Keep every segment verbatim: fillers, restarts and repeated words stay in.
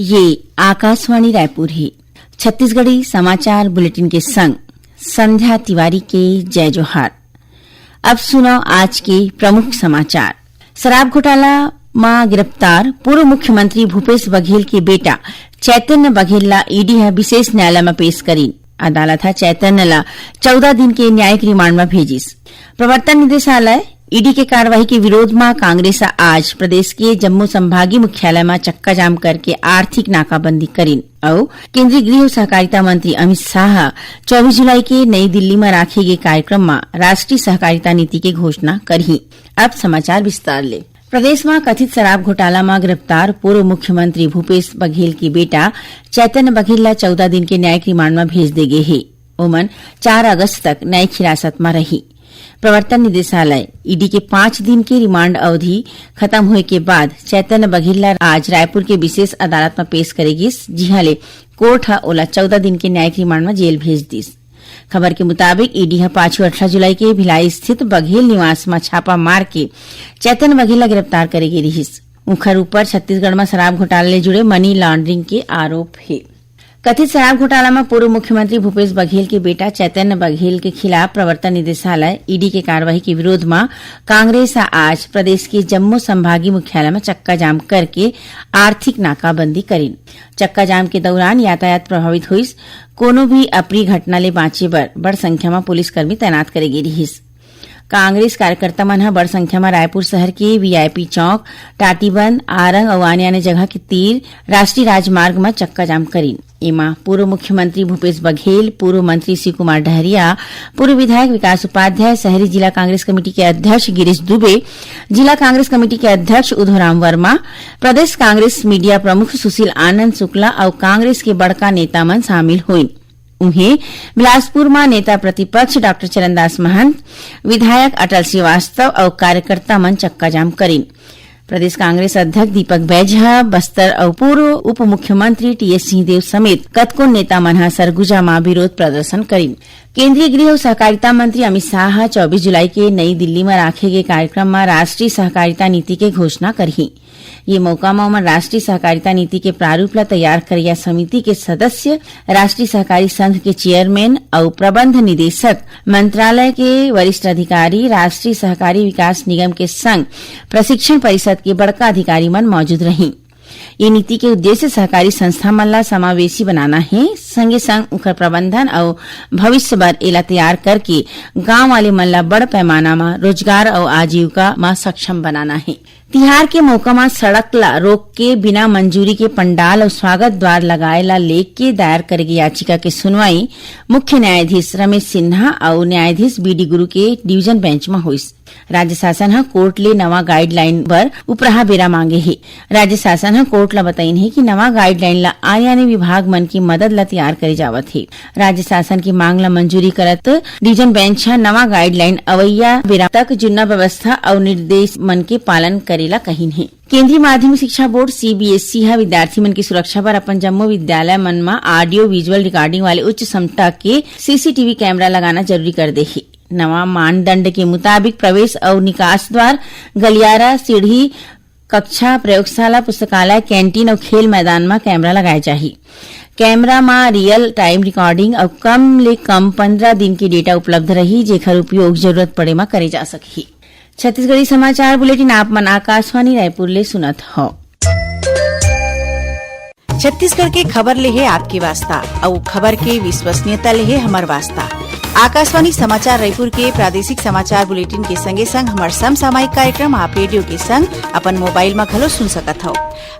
ये आकाशवाणी रायपुर हे। छत्तीसगढ़ी समाचार बुलेटिन के संग संध्या तिवारी के जय जोहार। अब सुनव आज के प्रमुख समाचार। शराब घोटाला म गिरफ्तार पूर्व मुख्यमंत्री भूपेश बघेल के बेटा चैतन्य बघेल ला ईडी ह विशेष न्यायालय म पेश करीन। अदालत ह चैतन्य ला चौदह दिन के न्यायिक रिमांड म भेजिस। प्रवर्तन निदेशालय ईडी के कार्रवाई के विरोध म कांग्रेस ह आज प्रदेश के जम्मो संभागीय मुख्यालय म चक्का जाम करके आर्थिक नाकाबंदी करीन। अउ केंद्रीय गृह अउ सहकारिता मंत्री अमित शाह ह चौबीस जुलाई के नई दिल्ली म राखे गे कार्यक्रम म राष्ट्रीय सहकारिता नीति के घोषणा करही। अब समाचार विस्तार ले। प्रदेश म कथित शराब घोटाला म गिरफ्तार पूर्व मुख्यमंत्री भूपेश बघेल के बेटा चैतन्य बघेल ला चौदह दिन के न्यायिक रिमांड म भेज दे गे हे। ओमन चार अगस्त तक न्यायिक हिरासत म रही। प्रवर्तन निदेशालय ईडी के पांच दिन के रिमांड अवधि खत्म होए के बाद चैतन्य बघेल ला आज रायपुर के विशेष अदालत म पेश करे गिस, जिहां ले कोर्ट ह ओला चौदह दिन के न्यायिक रिमांड म जेल भेज दिस। खबर के मुताबिक, ईडी ह पाछू अठारह जुलाई के भिलाई स्थित बघेल निवास म छापा मार के चैतन्य बघेल ला गिरफ्तार करे गे रिहिस। उंखर ऊपर छत्तीसगढ़ म शराब घोटाला ले जुड़े मनी लॉन्ड्रिंग के आरोप हे। कथित शराब घोटाला म पूर्व मुख्यमंत्री भूपेश बघेल के बेटा चैतन्य बघेल के खिलाफ प्रवर्तन निदेशालय ईडी के कार्रवाई के विरोध म कांग्रेस ह आज प्रदेश के जम्मो संभागीय मुख्यालय म चक्का जाम करके आर्थिक नाकाबंदी करीन। चक्का जाम के दौरान यातायात प्रभावित होइस। कोनो भी अप्रिय घटना ले बांचे बर बड़ संख्या म पुलिसकर्मी तैनात करे गे रिहिस। कांग्रेस कार्यकर्ता मन ह बड़ संख्या म रायपुर शहर के वीआईपी चौक, टाटीबंद, आरंग अउ आने-आने जगह के तीर राष्ट्रीय राजमार्ग म चक्का जाम करीन। एमा पूर्व मुख्यमंत्री भूपेश बघेल, पूर्व मंत्री शिव कुमार डहरिया, पूर्व विधायक विकास उपाध्याय, शहरी जिला कांग्रेस कमेटी के अध्यक्ष गिरीश दुबे, जिला कांग्रेस कमेटी के अध्यक्ष उधोराम वर्मा, प्रदेश कांग्रेस मीडिया प्रमुख सुशील आनंद शुक्ला अउ कांग्रेस के बड़का नेता मन शामिल होइन। उहें, बिलासपुर म नेता प्रतिपक्ष डॉक्टर चरणदास महंत, विधायक अटल श्रीवास्तव अउ कार्यकर्ता मन चक्का जाम करीन। प्रदेश कांग्रेस अध्यक्ष दीपक बैज ह बस्तर अउ पूर्व उप मुख्यमंत्री टीएस सिंहदेव समेत कतको नेता मन ह सरगुजा म विरोध प्रदर्शन करीन। केंद्रीय गृह अउ सहकारिता मंत्री अमित शाह ह चौबीस जुलाई के नई दिल्ली म राखे गे कार्यक्रम म राष्ट्रीय सहकारिता नीति के घोषणा करही। ये मौका म ओमन राष्ट्रीय सहकारिता नीति के प्रारूप ला तैयार करइया समिति के सदस्य, राष्ट्रीय सहकारी संघ के चेयरमैन अउ प्रबंध निदेशक, मंत्रालय के वरिष्ठ अधिकारी, राष्ट्रीय सहकारी विकास निगम के संग प्रशिक्षण परिषद के बड़का अधिकारी मन मौजूद रहीं। ये नीति के उद्देश्य सहकारी संस्था मन ला समावेशी बनाना हे, संगे संग उखर प्रबंधन अउ भविष्य बर एला तैयार करके गांव वाले मन ला बड़ पैमाना म रोजगार अउ आजीविका म सक्षम बनाना हे। तिहार के मौका म सड़क ला रोक के बिना मंजूरी के पंडाल अउ स्वागत द्वार लगाए ला लेके दायर करे गे याचिका के सुनवाई मुख्य न्यायाधीश रमेश सिन्हा अउ न्यायाधीश बीडी गुरु के डिवीजन बेंच म होइस। राज्य शासन ह कोर्ट ले नवा गाइडलाइन बर उपराहा बेरा मांगे हे। राज्य शासन ह कोर्ट ला बताइन हे कि नवा गाइडलाइन ला आने-आने विभाग मन के मदद ला तैयार करे जावत हे। राज्य शासन के मांग ला मंजूरी करत डिवीजन बेंच ह नवा गाइडलाइन अवइया बेरा तक जुन्ना व्यवस्था अउ निर्देश मन के पालन करे ला कहिन हे। केंद्रीय माध्यमिक शिक्षा बोर्ड सीबीएसई ह विद्यार्थी मन के सुरक्षा बर अपन जम्मो विद्यालय मन म ऑडियो विजुअल रिकॉर्डिंग वाले उच्च क्षमता के सीसीटीवी कैमरा लगाना जरूरी कर दे हे। नवा मानदंड के मुताबिक प्रवेश अउ निकास द्वार, गलियारा, सीढ़ी, कक्षा, प्रयोगशाला, पुस्तकालय, कैंटीन अउ खेल मैदान म कैमरा लगाए जाही। कैमरा म रियल टाइम रिकॉर्डिंग अउ कम ले कम पंद्रह दिन के डेटा उपलब्ध रही, जेखर उपयोग जरूरत पड़े म करे जा सकही। छत्तीसगढ़ी समाचार बुलेटिन आप मन आकाशवाणी रायपुर ले सुनत हव। छत्तीसगढ़ के खबर ले हे आपके वास्ता, अउ खबर के विश्वसनीयता ले हे हमर वास्ता। आकाशवाणी समाचार रायपुर के प्रादेशिक समाचार बुलेटिन के संगे संग हमर समसामयिक कार्यक्रम आप रेडियो के संग अपन मोबाइल म घलो सुन सकत हव।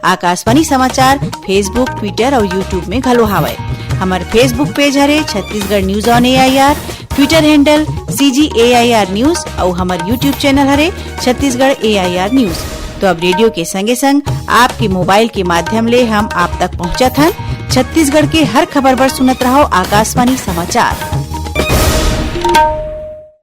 आकाशवाणी समाचार Facebook, Twitter अउ YouTube में घलो हावय। हमर Facebook पेज हरे Chhattisgarh news on AIR, Twitter handle CG AIR news अउ हमर YouTube चैनल हरे छत्तीसगढ़ एआईआर न्यूज। तो अब रेडियो के संगे संग आपके मोबाइल के माध्यम ले हम आप तक पहुंचत हन। छत्तीसगढ़ के हर खबर बर सुनत रहव आकाशवाणी समाचार।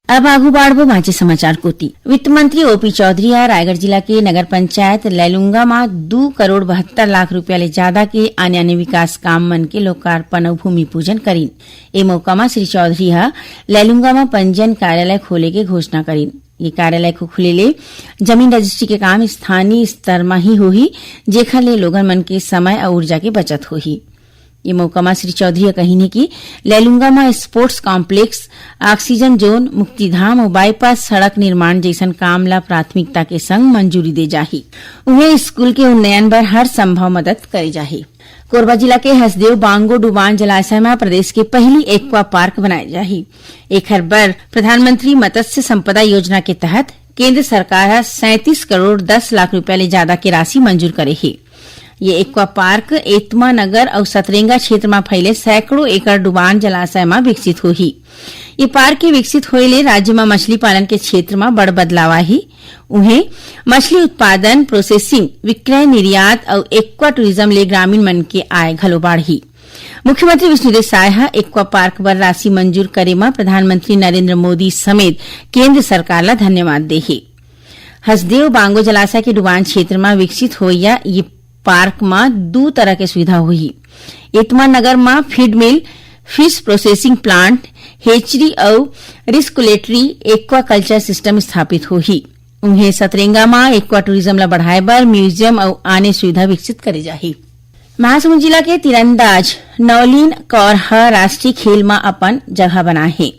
अब आगू बाढ़बो बांचे समाचार कोति। वित्त मंत्री ओपी चौधरी ह रायगढ़ जिला के नगर पंचायत लैलुंगा म दू करोड़ बहत्तर लाख रुपया ले जादा के आने-आने विकास काम मन के लोकार्पण अउ भूमि पूजन करीन। ए मौका म श्री चौधरी ह लैलुंगा म पंजीयन कार्यालय खोले के घोषणा करीन। ये कार्यालय के खुले ले जमीन रजिस्ट्री के काम स्थानीय स्तर म ही होही, जेखर ले लोगन मन के समय अउ ऊर्जा के बचत होही। ये मौका म श्री चौधरी ह कहिन हे कि लैलूंगा म स्पोर्ट्स कॉम्प्लेक्स, ऑक्सीजन जोन, मुक्तिधाम अउ बाईपास सड़क निर्माण जइसन काम ल प्राथमिकता के संग मंजूरी दे जाही। उहें, स्कूल के उन्नयन बर हर संभव मदद करे जाही। कोरबा जिला के हसदेव बांगो डुबान जलाशय म प्रदेश के पहली एक्वा पार्क बनाए जाही। एखर बर प्रधानमंत्री मत्स्य संपदा योजना के तहत केंद्र सरकार ह सैंतीस करोड़ दस लाख रुपया ले जादा के राशि मंजूर करे हे। ये एक्वा पार्क एतमा नगर अउ सतरेंगा क्षेत्र म फैले सैकड़ों एकड़ डुबान जलाशय म विकसित होही। ये पार्क के विकसित होए ले राज्य म मछली पालन के क्षेत्र म बड़ बदलाव आही। उहें, मछली उत्पादन, प्रोसेसिंग, विक्रय, निर्यात अउ एक्वा टूरिज्म ले ग्रामीण मन के आय घलो बाढ़ही। मुख्यमंत्री विष्णुदेव साय ह एक्वा पार्क बर राशि मंजूर करे म प्रधानमंत्री नरेंद्र मोदी समेत केंद्र सरकार ल धन्यवाद दे हे। हसदेव बांगो जलाशय के डुबान क्षेत्र म विकसित होइया ये पार्क म दू तरह के सुविधा होही। एतमा नगर म फीड मिल, फिश प्रोसेसिंग प्लांट, हेचरी अउ रिस्कुलेटरी एक्वाकल्चर सिस्टम स्थापित होही। उहें, सतरेंगा म एक्वा टूरिज्म ल बढ़ाए बर म्यूजियम अउ आने सुविधा विकसित करे जाही। महासमुंद जिला के तीरंदाज नवलीन कौर ह राष्ट्रीय खेल म अपन जगह बनाए हे।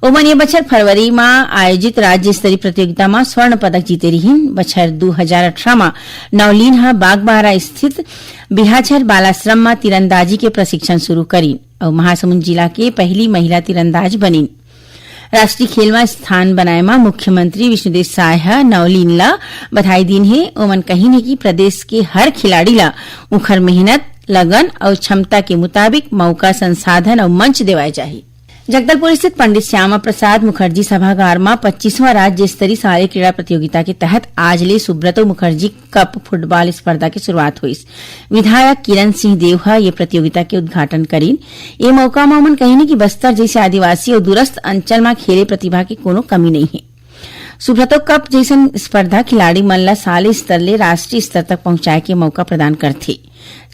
ओमन ये बछर फरवरी म आयोजित राज्य स्तरीय प्रतियोगिता म स्वर्ण पदक जीते रिहिन। बछर दू हजार अठारह म नवलीन ह बागबाहरा स्थित बिहाझर बालाश्रम म तीरंदाजी के प्रशिक्षण शुरू करिन अउ महासमुंद जिला के पहली महिला तीरंदाज बनिन। राष्ट्रीय खेल म स्थान बनाए म मुख्यमंत्री विष्णुदेव साय ह नवलीन ल बधाई दीन हे। ओमन कहिन हे कि प्रदेश के हर खिलाड़ी ल उखर मेहनत, लगन अउ क्षमता के मुताबिक मौका, संसाधन अउ मंच देवाए जाही। जगदलपुर स्थित पंडित श्यामा प्रसाद मुखर्जी सभागार म पच्चीसवां राज्य स्तरीय शालेय क्रीड़ा प्रतियोगिता के तहत आज ले सुब्रतो मुखर्जी कप फुटबॉल स्पर्धा के शुरुआत होइस। विधायक किरण सिंह देव ह ये प्रतियोगिता के उद्घाटन करिन। ये मौका म ओमन कहिन कि बस्तर जइसे आदिवासी अउ दूरस्थ अंचल म खेले प्रतिभा के कोनो कमी नइ हे। सुब्रतो कप जइसन स्पर्धा खिलाड़ी मन ल शालेय स्तर ले राष्ट्रीय स्तर तक पहुंचाए के मौका प्रदान करथे।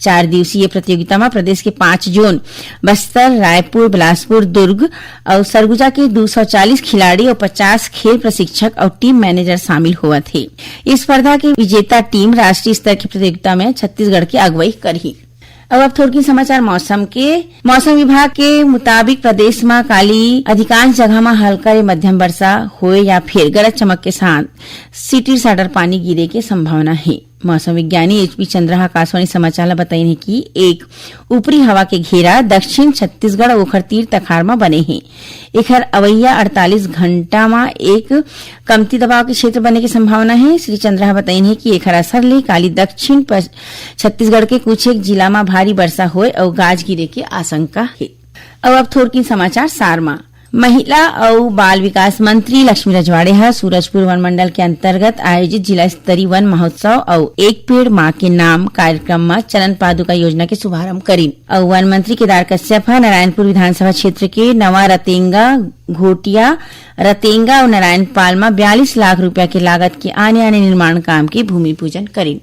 चार दिवसीय प्रतियोगिता म प्रदेश के पांच जोन बस्तर, रायपुर, बिलासपुर, दुर्ग अउ सरगुजा के दू सौ चालीस खिलाड़ी अउ पचास खेल प्रशिक्षक अउ टीम मैनेजर शामिल होवत हे। इस स्पर्धा के विजेता टीम राष्ट्रीय स्तर की प्रतियोगिता में छत्तीसगढ़ की अगुवाई करही। अब, अब थोड़किन समाचार मौसम के। मौसम विभाग के मुताबिक प्रदेश म काली अधिकांश जगह म हल्का ले मध्यम वर्षा होए या फिर गरज चमक के साथ सिटिर साटर पानी गिरे के संभावना हे। मौसम विज्ञानी एच पी चंद्रा ह आकाशवाणी समाचार ल बताइन हे कि एक ऊपरी हवा के घेरा दक्षिण छत्तीसगढ़ अउ ओखर तीर तखार म बने हे। एखर अवइया अड़तालीस घंटा म एक कमती दबाव के क्षेत्र बने के संभावना हे। श्री चंद्रा ह बताइन हे कि एखर असर ले काली दक्षिण पश-, छत्तीसगढ़ के कुछ एक जिला म भारी वर्षा होए अउ गाज गिरे के आशंका हे। अउ अब थोरकिन समाचार सार म। महिला अउ बाल विकास मंत्री लक्ष्मी रजवाड़े ह सूरजपुर वन मंडल के अंतर्गत आयोजित जिला स्तरीय वन महोत्सव अउ एक पेड़ मां के नाम कार्यक्रम म चरण पादुका योजना के शुभारंभ करिन। अउ वन मंत्री केदार कश्यप ह नारायणपुर विधानसभा क्षेत्र के नवा रतेंगा, घोटिया, रतेंगा अउ नारायणपाल म बयालीस लाख रुपया के लागत के आने-आने निर्माण काम के भूमि पूजन करिन।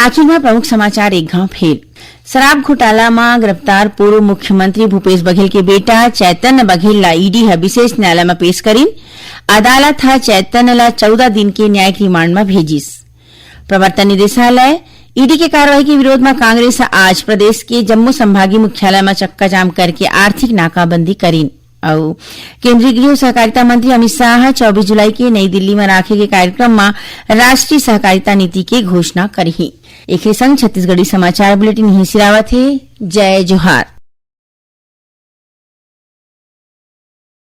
आखिर म प्रमुख समाचार एक घांव फेर। शराब घोटाला म गिरफ्तार पूर्व मुख्यमंत्री भूपेश बघेल के बेटा चैतन्य बघेल ला ईडी ह विशेष न्यायालय म पेश करिन। अदालत ह चैतन्य ला चौदह दिन के न्यायिक रिमांड म भेजिस। प्रवर्तन निदेशालय ईडी के कार्रवाई के विरोध म कांग्रेस ह आज प्रदेश के जम्मो संभागीय मुख्यालय म चक्काजाम करके आर्थिक नाकाबंदी करिन। अउ केंद्रीय गृह अउ सहकारिता मंत्री अमित शाह ह चौबीस जुलाई के नई दिल्ली म राखे के कार्यक्रम म राष्ट्रीय सहकारिता नीति के घोषणा करही। एखरे संग छत्तीसगढ़ी समाचार बुलेटिन इही सिरावत हे। जय जोहार।